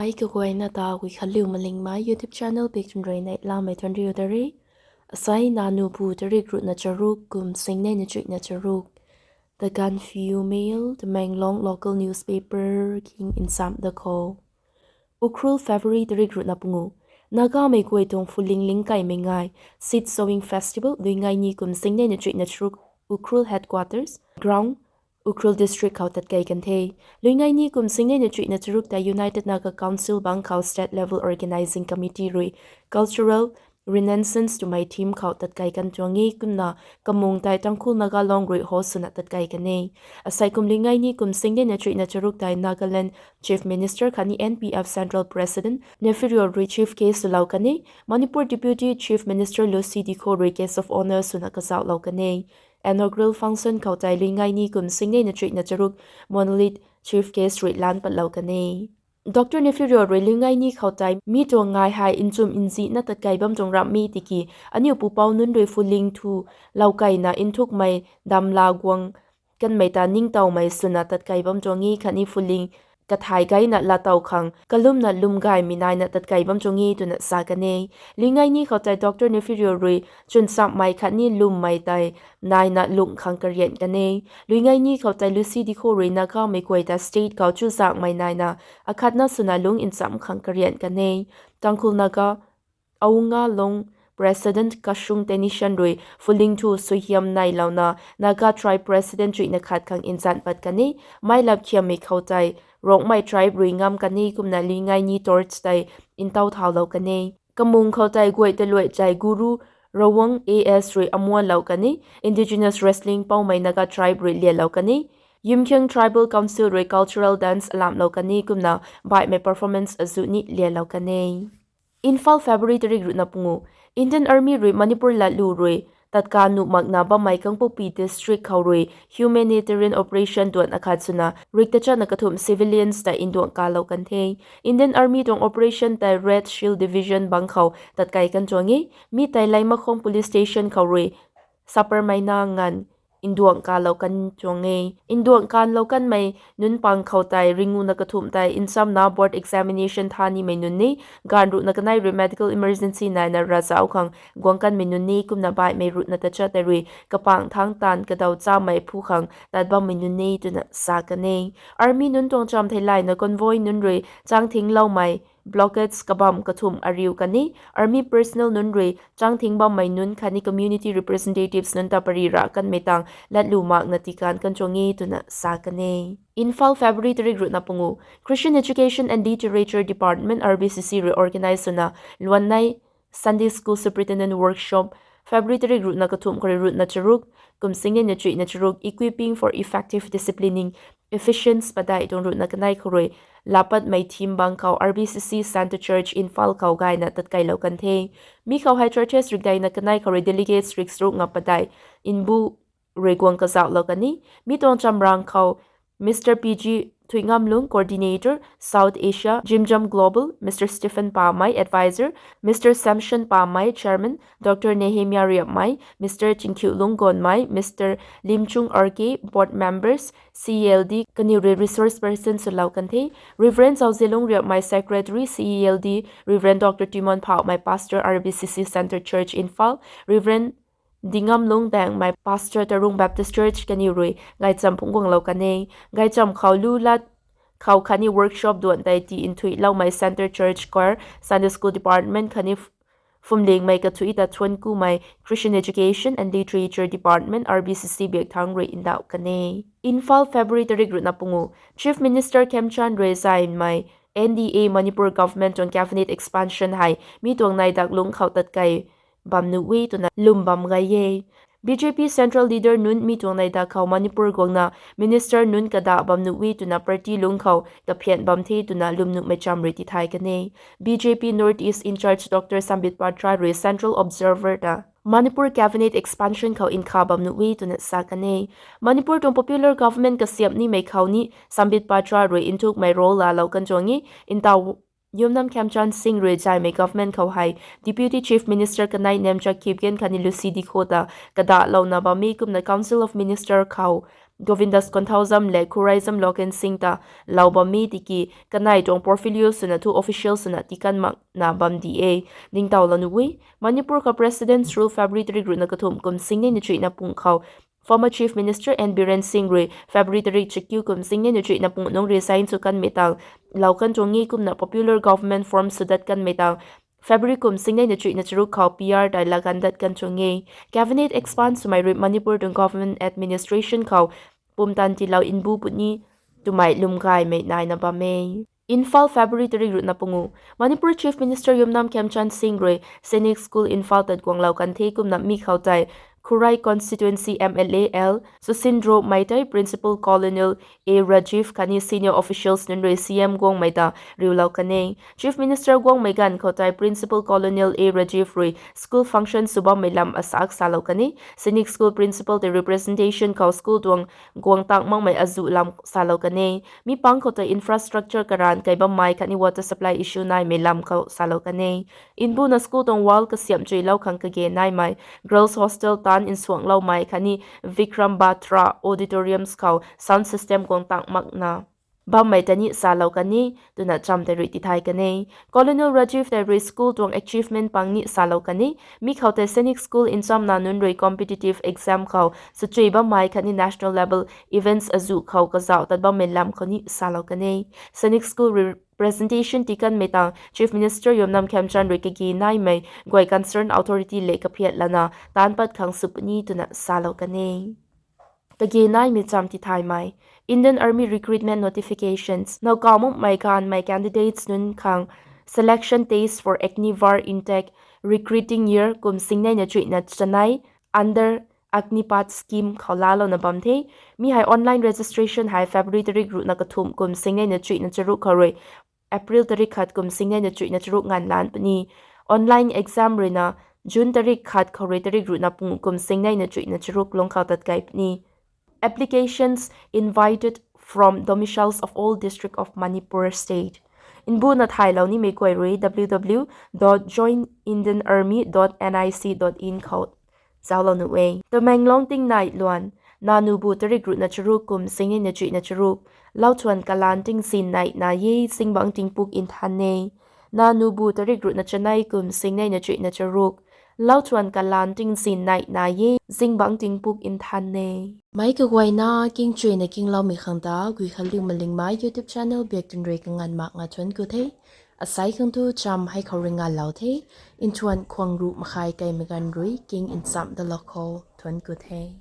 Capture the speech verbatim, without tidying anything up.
Ai kaguayna ta Guikhanliu Malingmei YouTube channel bik tun rui neihlamei thuanriu ta re. Asai nanu pu tarik ruhna charuk kum singneina chuihna charuk. The Gaanphiu Mail, Tamenglong local newspaper king nsam da khou. Ukhrul, February tarik ruhna pungu. Nagamei guay tuang phuling lingkaimei ngai Seed Sowing Festival Luingai ni kum singneina chuihna charuk, Ukhrul Headquarters Ground, Ukhrul District khou tatkei kan the. Luingai ni kum singneina chuihna charuk tei United Naga Council bang khou State Level Organizing Committee rui Cultural Renaissance twmei theme khou tatkei kan tuang e. Kumna kamung tei Tangkhul Naga Long rui host swna tatkei kan e. Asai kum Luingai ni kum singneina chuihna charuk tei Nagaland Chief Minister khatni N P F Central President Neiphiu Rio rui chief guest swlou kan e. Manipur Deputy Chief Minister Lucy Dikho rui guest of honour swna kazauhlou kan e. Inaugural function khou tei Luingai ni kum singneina chuihna charuk monolith chief guest rui lan patlou kan e. Doctor Neiphiu Rio rui Luingai ni khou tei mi tuang ngai hei nchum nzihna tatkei bam tuang ramh mi tiki aniu pupouc nunc rui phuling thu loukeina nthukmei damla guang kanmei ta ningtowmei swna tatkei bam tuang e khatni phuling kathai gayna laatow khang kalumna lwm gaymei naina tatkei bam tuang e twna sa kan e. Luingai ni khou tei Doctor Neiphiu Rio rui chwnchammei khatni lwmmei tei naina lung khang karian kan e. Luingai ni khou tei Lucy Dikho rui Nagamei guay ta state khou chuzaenghmei naina akhatna swna lung ncham khang karian kan e. Tangkhul Naga Aunga Long President Kashung Tenison rui phuling thu suaihiam neilouna Naga tribe president chuihna khat khang nzan pat kan e. Meic lap khiammei khou tei Rongmei tribe rui ngam kan e kumna Luingai ni torch tei ntow thaulou kan e. Kamung khou tei guay taluai chai Guru Rawang A S rui amuanlou kan e. Indigenous wrestling Poumai Naga tribe rui lianlou kan e. Yimkhiung Tribal Council rui cultural dance alamhlou kan e kumna baihmei performance azuh ni lianlou kan e. Imphal, February tarik ruhna pungu. Indian Army rui Manipur latlu rui tatka nuh makna bammei Kangpokpi District khou rui humanitarian operation duan akhat swna rik tachatna kathumh civilians ta nduang kalou kan the. Indian Army tuang operation tei Red Shield Division bang khou tatkei kan tuang e. Mi tei Leimakhong Police Station khou rui Saparmeina nganv nduang kalou kan tuang e. Nduang kanlou kanmei nunc pang khou tei ringuna kathumh tei nchamna board examination tha nimei nunc e. Ganv ruhna kanei rui medical emergency naina ravzauc khang guang kanmei nunc e kumna baihmei ruhna tachat tei rui kapang thangc taanv kadaw chamei phu khang tat bammei nunc e twna sa kan e. Army nunc tuang cham theilayna convoy nunc rui chang thingloumei blockades kabamv kathumh ariu kan e. Army personnel nunc rui chang thing bammei nunc khatni community representatives nunc ta pary ra kanmei tang latlu makna tikan kan tuang e twna sa kan e. Imphal, February tarik ruhna pungu. Christian Education and Literature Department, R B C C rui organize swna luannei Sunday School Superintendent Workshop, February tarik ruhna kathumh khou rui ruhna charuk, kum singneina chuihna charuk, Equipping for Effective Disciplining Ephesians padeih tuang ruhna kanei khou rui lapatmei theme bang khou R B C C Centre Church Imphal khou gayna tatkeilou kan the. Mi khou hei churches rikdeina kanei khou rui delegates rik charuk nga padeih nbu rui guang kazauhlou kan e. Mi tuang chamrang khou Mister P G Thuingamlung, Coordinator, South Asia, Jimjam Global, Mister Stephen Pamei, Advisor, Mister Samson Pamei, Chairman, Doctor Nehemia Riapmei, Mister Chingkhiulung Gonmei, Mister Limchung R K, Board Members, C E L D kaniw rui resource person swlou kan the. Reverend Zauzialung Riapmei, Secretary, C E L D, Reverend Doctor Timon Phaumei, Pastor, R B C C Centre Church Imphal, Reverend Dingamlung Daengmei, Pastor, Tarung Baptist Church kaniw rui gaychamv phungc guanglou kan e. Gaychamv khou lu lat khou khatni workshop duan tei ti nthuihloumei Centre Church Choir, Sunday School Department khatni ph-, phumlingmei kathuic ta thuanc kumei Christian Education and Literature Department, R B C C biak thangc rui ndauh kan e. Imphal, February tarik ruhna pungu. Chief Minister Khemchand rui zaymei N D A Manipur Government tuang cabinet expansion hei mi tuang nei dak lungc khou tatkei bam nuh e twna lwm bam gay e. B J P Central Leader nunc mi tuang nei dak khou Manipur guangna Minister nunc kadah bam nuh e twna party lungc khou kaphian bam the twna lwm nuhmei cham rui tithay kan e. B J P North East in-charge Doctor Sambit Patra rui Central Observer ta Manipur cabinet expansion khou nkha bam nuh e twna sa kan e. Manipur tuang popular government kasiamh nimei khou ni Sambit Patra rui nthukmei role laalou kan tuang e. Ntaw Yumnam Khemchand Singh rui zaymei government khou hei Deputy Chief Minister kanei Nemcha Kipgen khatni Lucy Dikho ta kadahlouna bam e kumna Council of Minister khou Govindas Konthoujam le Khuraijam Loken Singh ta lou bam e tiki kanei tuang portfolio swna thu official swna tikan makna bam di e. Ningtowlou nuh e. Manipur khou President's Rule February tarik ruhna kathumh kum singnei na chuihna pung khou former Chief Minister N Biren Singh rui February tarik chakiu kum singnei na chuihna pung nung resign sw kanmei tang lou kan tuang e. Kumna popular government form swdat kanmei tang February kum singnei na chuihna charuk khou P R tei lagandat kan tuang e. Cabinet expand swmei rui Manipur tuang government administration khou pumtan tiilou mbu puni twmei lwmgaymei naina bam e. Imphal, February tarik ruhna pangu. Manipur Chief Minister Yumnam Khemchand Singh rui Sainik School Imphal tat guanglou kan the. Kumna mi khou tei Khurai constituency M L A L Susindro Meitei, Principal Colonel A Rajiv khatni senior officials nunc rui C M guangmei ta riulou kan e. Chief Minister guangmei ganv khou tei Principal Colonel A Rajiv rui school function sw bammei lam asak salou kan e. Sainik School Principal tei representation khou school tuang guang tang makmei azuh lam salou kan e. Mi pang khou tei infrastructure karan kai bammei khatni water supply issue naimei lam khou salou kan e. Mbuna school tuang wall kasiamh chuilou khang kage naimei, girls hostel taanv nsuangloumei khatni Vikram Batra auditoriums khou sound system guang tang makna bammei ta ni salou kan e twna cham tei rui tithay kan e. Colonel Rajiv tei rui school tuang achievement pang ni salou kan e. Mi khou tei Sainik School nchamna nunc rui competitive exam khou swchui bammei khatni national level events azuh khou kazauh tat bammei lam khou ni salou kan e. Sainik School rui presentation tikanmei tang Chief Minister Yumnam Khemchand rui kage naimei guay concerned authority le kaphiat lana taanc pat khang sw puni twna salou kan e. Kage naimei cham tithaymei. Indian Army recruitment notifications. Nowkaw makmei gaanvmei candidates nunc khang selection test for Agniveer Intake recruiting year kum singnei na chuihna chanei under Agnipath scheme khou laalouna bam the. Mi hei online registration hei February tarik ruhna kathumh kum singnei na chuihna charuk khou rui April tarik khat kum singnei na chuihna charuk nganv lan puni. Online exam ruina June tarik khat khou rui tarik ruhna pangu kum singnei na chuihna charuk lungc khou tat kai puni. Applications invited from domiciles of all district of Manipur state. Mbuna thaylou nimei guay rui W W W dot join Indian Army dot N I C dot in khou zauclou nuh e. Tamenglong tingnai luan, nanubu tarik ruhna charuk kum singnei na chuihna charuk, lauthuan kalan tingzin nai na e, zingbangc tingpuk nthan e. Nanubu tarik ruhna chanei kum singnei na chuihna charuk, lauthuan kalan tingzin nai na e, zingbangc tingpuk nthan e. Meic kaguayna kingchuina kingloumei khang ta Guikhanliu Malingmei YouTube channel biak tun rui kanganv mak nga thuanc ku the. Asei khang tu cham hei khou rui nganvlou the. Nthuan khwang ruh makhai kaimei ganv rui king nchamh dalou khou thuanc ku the.